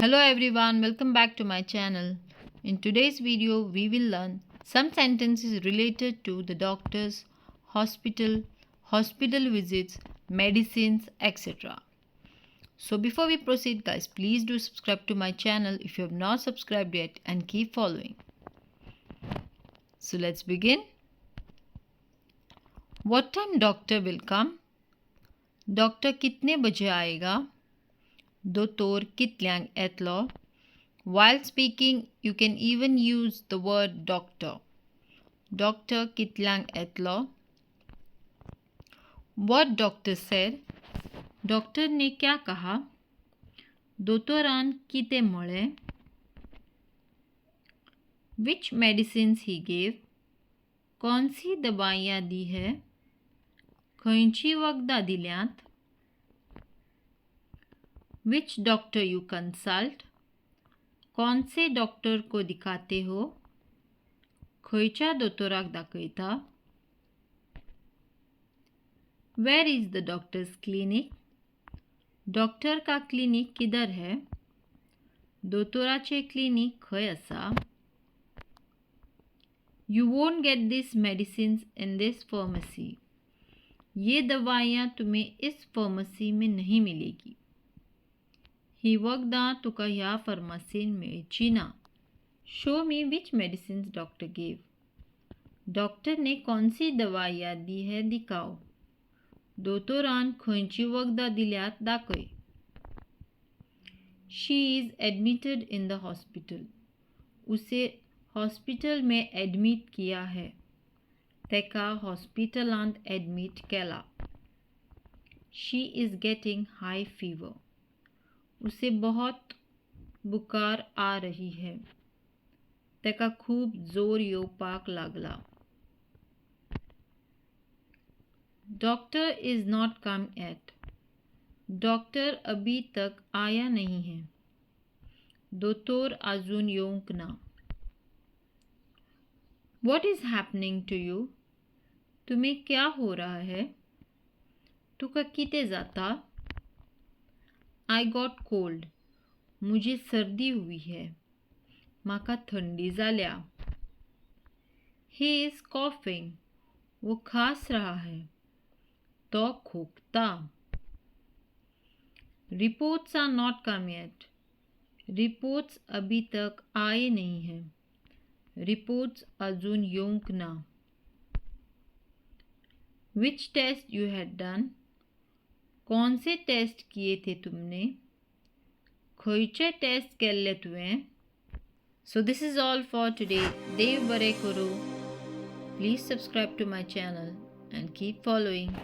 Hello everyone, welcome back to my channel. In today's video, we will learn some sentences related to the doctors, hospital, hospital visits, medicines, etc. So before we proceed guys, please do subscribe to my channel if you have not subscribed yet and keep following. So let's begin. What time doctor will come? Doctor कितने बजे आएगा? दोतोर कितल्यांक येतलो? While speaking, you can even use the word doctor. Doctor कितल्यांक येतलो? What doctor said? Doctor ने क्या कहा? दोतोरान कितें म्हळें? Which medicines he gave? कौन सी दवाइयाँ दी है? खंयचीं वखदां दिल्यांत? Which doctor you consult? कौन से डॉक्टर को दिखाते हो? खंयच्या दोतोराक दाखयता? Where is the doctor's clinic? Doctor का क्लिनिक किधर है? दोतोराचें क्लिनीक खंय आसा? You won't get these medicines in this pharmacy. ये दवाइयाँ तुम्हें इस फार्मेसी में नहीं मिलेगी. ही वखदां तुका ह्या फार्मासीन मेळची ना. Show me which medicines doctor gave. Doctor ने कौन सी दवाइयाँ दी है दिखाओ. दोतोरान खंयचीं वखदां दिल्यात दाखय. She is admitted in the hospital. उसे हॉस्पिटल में एडमिट किया है. तेका हॉस्पिटलांत एडमिट केला. She is getting high fever. उसे बहुत बुखार आ रही है. तेका खूब जोर येवपाक लागला. Doctor is not come yet. Doctor अभी तक आया नहीं है. दोतोर आजून येवंक ना. What is happening to you? तुम्हें क्या हो रहा है? तुका कितें जाता? I got cold. मुझे सर्दी हुई है. म्हाका थंडी जाल्या. He is coughing. वो खांस रहा है. तो खोंकता. Reports are not come yet. Reports अभी तक आए नहीं हैं. रिपोर्ट्स अजून येवंक ना. Which test you had done? कौन से टेस्ट किए थे तुमने? खंयचे टेस्ट केल्ले तुवें? So this is all for today. देव बरें करूं. Please subscribe to my channel and keep following.